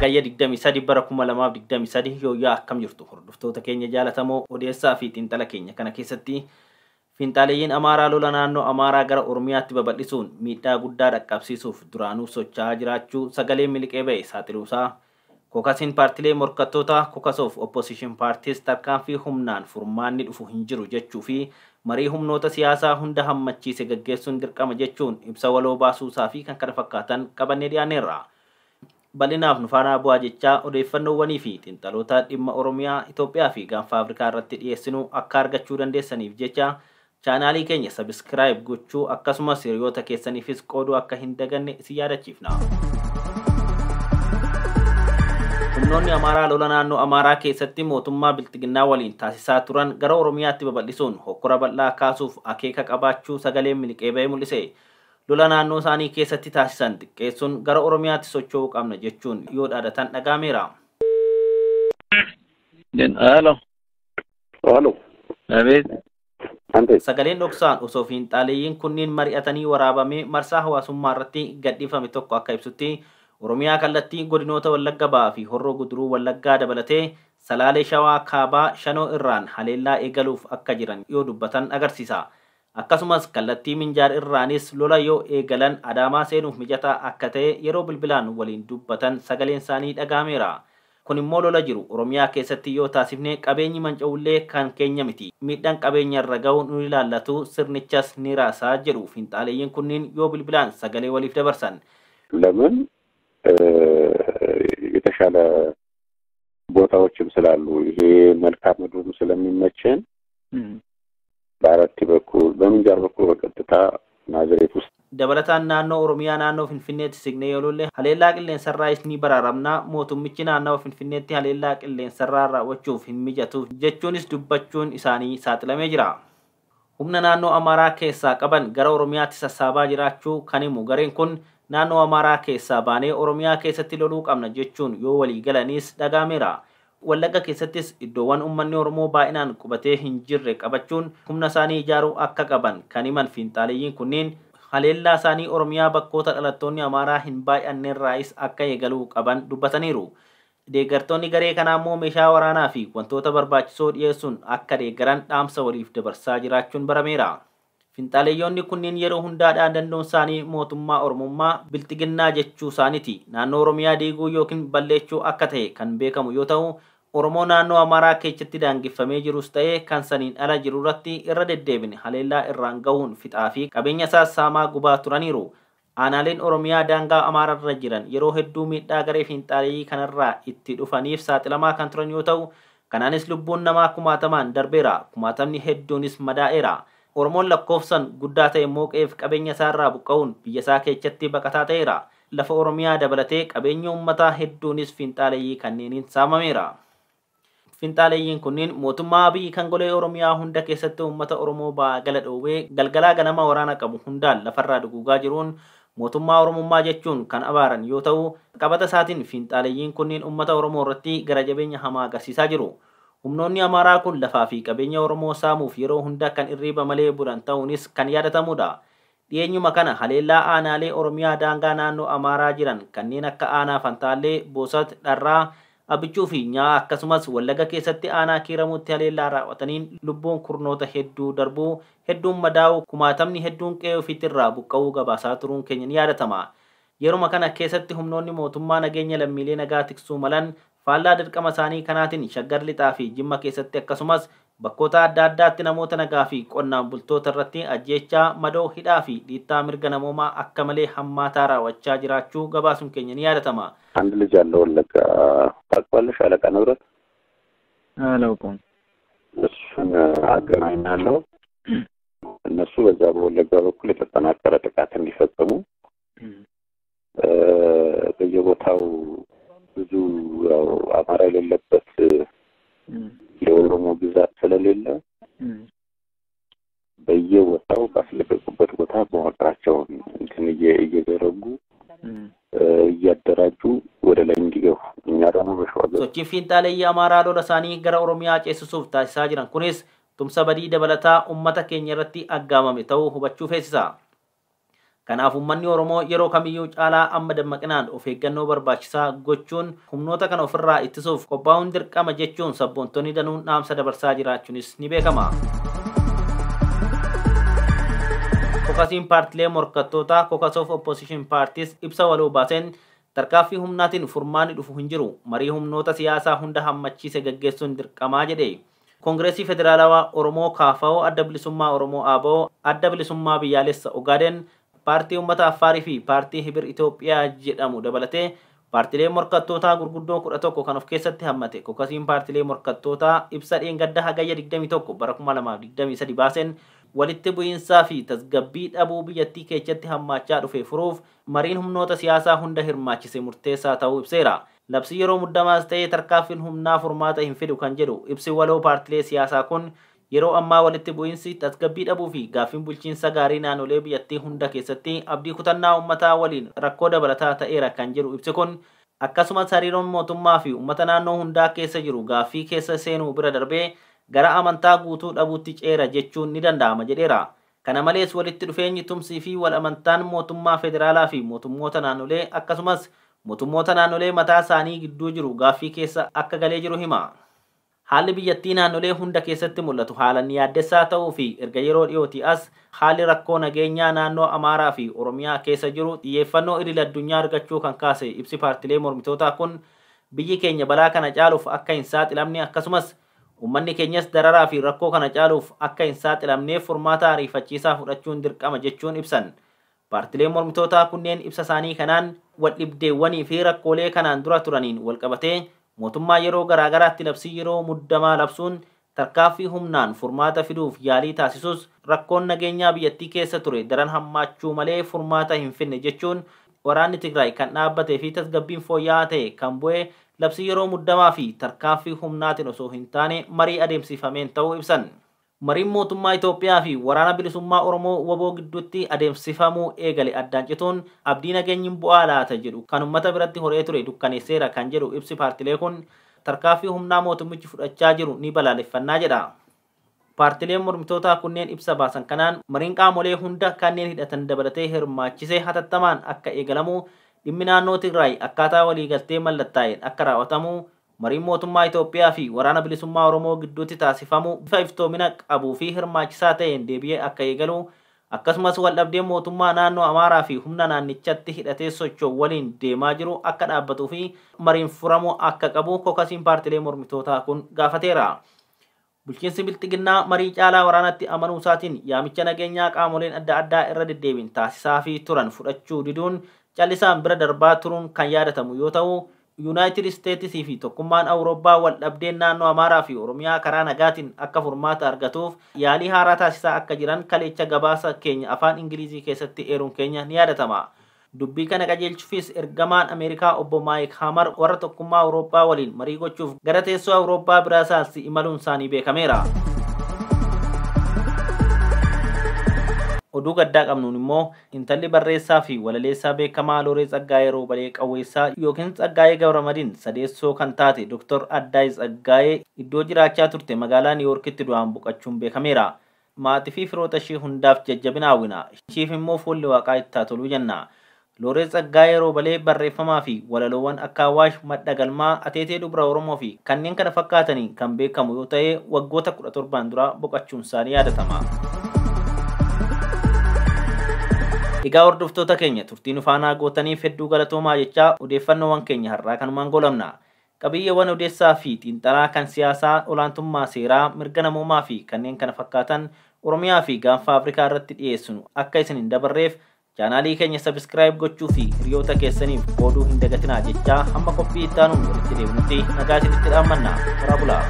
Hagayya 23 bara 2023 yooyyaa akkam jirtu hordoftoota keenya jaalatamoo odeessaa fi xiinxala keenya kana keessatti fiinxaaleeyyiin Amaaraa lola naannoo Amaaraa gara Oromiyaatti babal'isuun miidhaa guddaa dhaqqabsiisuuf duraanuu socho'aa jiraachuu sagalee miliqee ba'e saaxiluusaa kokasiin paartilee morkattoota kokasoof opposition paartiis tarkaanfii humnaan furmaanni dhufu hin jiru jechuu fi marii humnoota siyaasaa hunda hammachiise gaggeessuun dirqama jechuun ibsa waloo baasuusaa fi kan kana fakkaatan qabannee dhiyaanneerra. Bal'inaaf nu faana bu'aa jechaa odeeffannoowwanii fi xiinxaloota dhimma Oromiyaa, Itoophiyaa fi gaanfa Afrikaa irratti dhiyeessinu akka argachuu dandeessaniif jecha chaanaalii keenya sabiskiraayib gochuu akkasumas hiriyoota keessaniifis qooduu akka hin daganne isin yaadachiifna. Humnoonni Amaaraa lola naannoo Amaaraa keessatti mootummaa Bilxiginnaa waliin taasisaa turan gara Oromiyaatti babal'isuun hokkora bal'aa kaasuuf akeeka qabaachuu sagaleen miliqee ba'ee mul'ise. Lola naannoo isaanii keessatti taasisan xiqqeessuun gara Oromiyaatti socho'uu qabna jechuun yoo dhaadatan dhagaameera. Halo. Halo. Abeet. Ante. Sagaleen dhoksaan osoo fiinxaaleeyyiin kunniin mari'atanii waraabamee marsaa hawaasummaa irratti gadhiifame tokko akka ibsutti Oromiyaa kallattii godinoota Wallagga Ba'aa fi Horroo Guduruu Wallaggaa dabalatee Salaalee Shawaa Kaabaa Shanoo irraan haleellaa eegaluuf akka jiran yoo dubbatan agarsiisa. Akkasumas kallattii Minjaar irraanis lola yoo eegalan Adaamaa seenuuf mijataa akka ta'e yeroo bilbilaan waliin dubbatan sagaleen isaanii dhagaameera. Kun immoo lola jiru Oromiyaa keessatti yoo taasifne qabeenyi manca'ullee kan keenya miti. Miidhaan qabeenya irra ga'u nu ilaallatu sirnichas ni raasaa jedhu fiinxaaleeyyiin kunniin yoo bilbilaan sagalee waliif dabarsan. ለምን የተሻለ ቦታዎችም ስላሉ ይሄ መልክዓ ምድሩም ስለሚመቸን በአራት በኩል በምንጃር በኩል በቀጥታ ናዝሬት ውስጥ Dabalataan naannoo Oromiyaa naannoo Finfinneetti siqnee yoo lolle haleellaa qilleensarraas ni baraaramna mootummichi naannawa Finfinneetti haleellaa qilleensarraa raawwachuuf hin mijatuuf jechuunis dubbachuun isaanii saaxilamee jira. Humna naannoo Amaaraa keessaa qaban gara Oromiyaatti sassaabaa jiraachuu kan himu gareen kun naannoo Amaaraa keessaa baanee Oromiyaa keessatti loluu qabna jechuun yoo walii galaniis dhagaameera. Wallagga keessattis iddoowwan uummanni Oromoo baay'inaan qubatee hin jirre qabachuun humna isaanii ijaaruu akka qaban kan himan fiinxaaleeyyiin kunniin haleellaa isaanii Oromiyaa bakkoota dhalattoonni Amaaraa hin baay'anneerraayis akka eegaluu qaban dubbataniiru. Deeggartoonni garee kanaa immoo meeshaa waraanaa fi wantoota barbaachisoo dhiyeessuun akka deeggaran dhaamsa waliif dabarsaa jiraachuun barameera. Fiinxaaleeyyoonni kunniin yeroo hundaa dhaadannoon isaanii mootummaa Oromummaa Bilxiginnaa jechuu isaaniiti. Naannoo Oromiyaa diiguu yookiin balleessuu akka ta'e kan beekamu yoo ta'u, Oromoo naannoo Amaaraa keessatti daangeffamee jirus ta'e kan saniin ala jiru irratti irra deddeebine haleellaa irraan gahuun fixaa fi qabeenya isaas saamaa gubaa turaniiru. Aanaaleen Oromiyaa daangaa Amaararra jiran yeroo hedduu miidhaa garee fiinxaaleeyyii kanarraa itti dhufaniif saaxilamaa kan turan yoo ta'u, kanaanis lubbuun namaa kumaatamaan darbeera. Kumaatamni hedduunis madaa'eera. Oromoon lakkoofsan guddaa ta'e immoo qe'eef qabeenya isaarraa buqqa'uun biyya isaa keessatti baqataa ta'eera. Lafa Oromiyaa dabalatee qabeenya uummataa hedduunis fiinxaaleeyyii kanneeniin saamameera. Fiinxaaleeyyiin kunniin mootummaa Abiyyi kan golee Oromiyaa hunda keessatti uummata Oromoo ba'aa gala dhoowwee galgalaa ganama waraana qabu hundaan lafarraa duguugaa jiruun mootummaa Oromummaa jechuun kan abaaran yoo ta'u, qabata isaatiin fiinxaaleeyyiin kunniin uummata Oromoo irratti gara jabeenya hamaa agarsiisaa jiru. Humnoonni Amaaraa kun lafaa fi qabeenya Oromoo saamuuf yeroo hunda kan irriiba malee bulan ta'uunis kan yaadatamudha. Dhiyeenyuma kana haleellaa aanaalee Oromiyaa daangaa naannoo Amaaraa jiran kanneen akka aanaa Fantaallee, Boosat, Dharraa, Abichuu fi Nyaa akkasumas Wallagga keessatti aanaa Kiiramuutti haleellaa raawwataniin lubbuun kurnoota hedduu darbuu, hedduun madaa'uu, kumaatamni hedduun qe'ee ofiitirraa buqqa'uu gabaasaa turuun keenya ni yaadatama. Yeruma kana keessatti humnoonni mootummaa nageenya lammiilee nagaa tiksuu malan faallaa dirqama isaanii kanaatiin Shaggar Lixaa fi Jimma keessatti akkasumas bakkoota adda addaatti namoota nagaa fi qonnaan bultoota irratti ajjeechaa, madoo, hidhaa fi dhiittaa mirga namoomaa akka malee hammaataa raawwachaa jiraachuu gabaasuun keenya ni yaadatama. አንድ ልጅ አለ ወለጋ ታውቂዋለሽ? አለቃ ንብረት አላውቀውም። እሱን አገናኛለሁ። እነሱ በዛ በወለጋ በኩል የተጠናከረ ጥቃት እንዲፈጽሙ በየቦታው ብዙ ያው አማራ የሌለበት የኦሮሞ ግዛት ስለሌለ በየቦታው ባስለቀቁበት ቦታ መዋቅራቸውን እንትን እየዘረጉ እያደራጁ ወደ ላይ እንዲገቡ እኛ ደግሞ በሸዋ Sochiin fiinxaaleeyyii Amaaraa lola isaanii gara Oromiyaa ceesisuuf taasisaa jiran kunis tumsa badii dabalataa uummata keenya irratti aggaamame ta'uu hubachuu feesisa. Kanaaf uummanni Oromoo yeroo kamiyyuu caalaa amma dammaqinaan of eeggannoo barbaachisaa gochuun humnoota kana ofirraa ittisuuf qophaa'uun dirqama jechuun sabboontonni danuun dhaamsa dabarsaa jiraachuunis ni beekama. Kokasiin paartilee morkattootaa Caucus of Opposition Parties ibsa waloo baaseen tarkaanfii humnaatiin furmaanni dhufu hin jiru, marii humnoota siyaasaa hunda hammachiise gaggeessuun dirqamaa jedhe. Koongireesii Federaalawaa Oromoo KFO, Adda Bilisummaa Oromoo ABO, Adda Bilisummaa Biyyaalessa Ogaaden, Paartii Uummata Affaarii fi Paartii Hibir Itoophiyaa jedhamu dabalatee paartilee morkattootaa gurguddoo 11 kan of keessatti hammate kokasiin paartilee morkattootaa ibsa dheengadda hagayya 21 bara 2023 baaseen walitti bu'iinsaa fi tasgabbii dhabuu biyyattii keessatti hammaachaa dhufe furuuf mariin humnoota siyaasaa hunda hirmaachise murteessaa ta'uu ibseera. Labsi yeroo muddamaas ta'ee tarkaanfiin humnaa furmaata hin fidu kan jedhu ibsi waloo paartilee siyaasaa kun yeroo ammaa walitti bu'iinsi tasgabbii dhabuu fi gaaffiin bulchiinsa gaarii naannolee biyyattii hunda keessatti abdii kutannaa uummataa waliin rakkoo dabalataa ta'eera kan jedhu ibsi kun akkasumas hariiroon mootummaa fi uummata naannoo hundaa keessa jiru gaaffii keessa seenuu bira darbee gara amantaa guutuu dhabuutti ceera jechuun ni danda'ama jedheera. Kana malees walitti dhufeenyi tumsii fi wal amantaan mootummaa federaalaa fi mootummoota naannolee akkasumas mootummoota naannolee mataa isaanii gidduu jiru gaaffii keessa akka galee jiru hima. Haalli biyyattii naannolee hunda keessatti mul'atu haalaan yaaddessaa ta'uu fi erga yeroo dhiyootii as haalli rakkoo nageenyaa naannoo Amaaraa fi Oromiyaa keessa jiru xiyyeeffannoo idil addunyaa argachuu kan kaase ibsi paartilee mormitootaa kun biyyi keenya balaa kana caaluuf akka hin saaxilamne akkasumas uummanni keenyas dararaa fi rakkoo kana caaluuf akka hin saaxilamneef furmaata ariifachiisaa fudhachuun dirqama jechuun ibsan. Paartileen mormitootaa kunneen ibsa isaanii kanaan wal dhibdeewwanii fi rakkoolee kanaan dura turaniin wal qabatee mootummaa yeroo garaagaraatti labsii yeroo muddamaa labsuun tarkaanfii humnaan furmaata fiduuf yaalii taasisus rakkoon nageenyaa biyyattii keessa ture daran hammaachuu malee furmaata hin finne jechuun waraanni Tigraay kan dhaabbatee fi tasgabbiin fooyya'aa ta'e kan bu'e labsii yeroo muddamaa fi tarkaanfii humnaatiin osoo hin taane marii adeemsifameen ta'uu ibsan. Mariin mootummaa Itoophiyaa fi waraana bilisummaa Oromoo waboo gidduutti adeemsifamuu eegale addaan cituun abdii nageenyiin bu'aa laata jedhu kan uummata biratti horee ture dukkaneesseera kan jedhu ibsi paartilee kun tarkaanfii humnaa mootummichi fudhachaa jiru ni balaaleffannaa jedha. Paartileen mormitootaa kunneen ibsa baasan kanaan mariin qaamolee hunda kanneen hidhatan dabalatee hirmaachisee hatattamaan akka eegalamu dhimmi naannoo Tigraay akkaataa waliigaltee mallattaa'een akka raawwatamu mariin mootummaa Itoophiyaa fi waraana bilisummaa Oromoo gidduutti taasifamu bifa iftoomina qabuu fi hirmaachisaa ta'een deebi'ee akka eegalu akkasumas waldhabdeen mootummaa naannoo Amaaraa fi humna naannichatti hidhatee socho'u waliin deemaa jiru akka dhaabbatuu fi mariin furamuu akka qabu kokasiin paartilee mormitootaa kun gaafateera. Bulchiinsi Bilxiginnaa marii caalaa waraanatti amanuu isaatiin yaamicha nageenyaa qaamoleen adda addaa irra deddeebiin taasisaa fi turan fudhachuu diduun callisaan bira darbaa turuun kan yaadatamu yoo ta'u Yuunaayitid Isteetsii fi tokkummaan Awurooppaa wal dhabdeen naannoo Amaaraa fi Oromiyaa karaa nagaatiin akka furmaata argatuuf yaalii haaraa taasisaa akka jiran kaleecha gabaasa keenya afaan Ingilizii keessatti eeruun keenya ni yaadatama. Dubbii kana qajeelchuufis ergamaan Ameerikaa obbo Maayik Haamar warra tokkummaa Awurooppaa waliin marii gochuuf gara teessoo Awurooppaa Biraasaals imaluun isaanii beekameera. Oduu gaddaa qabnuun immoo intalli barreessaa fi walaleessaa beekamaa Looree Tsaggaayee Roobalee Qawweessaa yookiin Tsaggaayee Gabramadiin sadeessoo kan taate Dr. Addaay Tsaggaayee iddoo jiraachaa turte magaalaa Niiwoorkitti du'aan boqachuun beekameera. Maatii fi firoota ishee hundaaf jajjabina hawwina. Ishiif immoo fuulli waaqaa itti haa toluu jenna. Looree Tsaggaayee Roobalee barreeffamaa fi walaloowwan akka Awaash, Madda Galmaa, Ateetee Dubra Oromoo fi kanneen kana fakkaataniin kan beekamu yoo ta'e waggoota 17 dura boqachuun isaanii yaadatama. Egaa hordoftoota keenya turtii nu faanaa gootaniif hedduu galatoomaa jechaa odeeffannoowwan keenya har'aa kanumaan goolabna. Qabiyyeewwan odeessaa fi xiinxalaa kan siyaasaa, olaantummaa seeraa, mirga namoomaa fi kanneen kana fakkaatan Oromiyaa fi gaanfa Afrikaa irratti dhiyeessinu akka isin hin dabarreef chaanaalii keenya sabiskiraayib gochuu fi hiriyoota keessaniif qooduu hin dagatinaa jechaa hamma qophii itti aanuun walitti deebinutti nagaa isinitti dhaammanna. Horaa bulaa.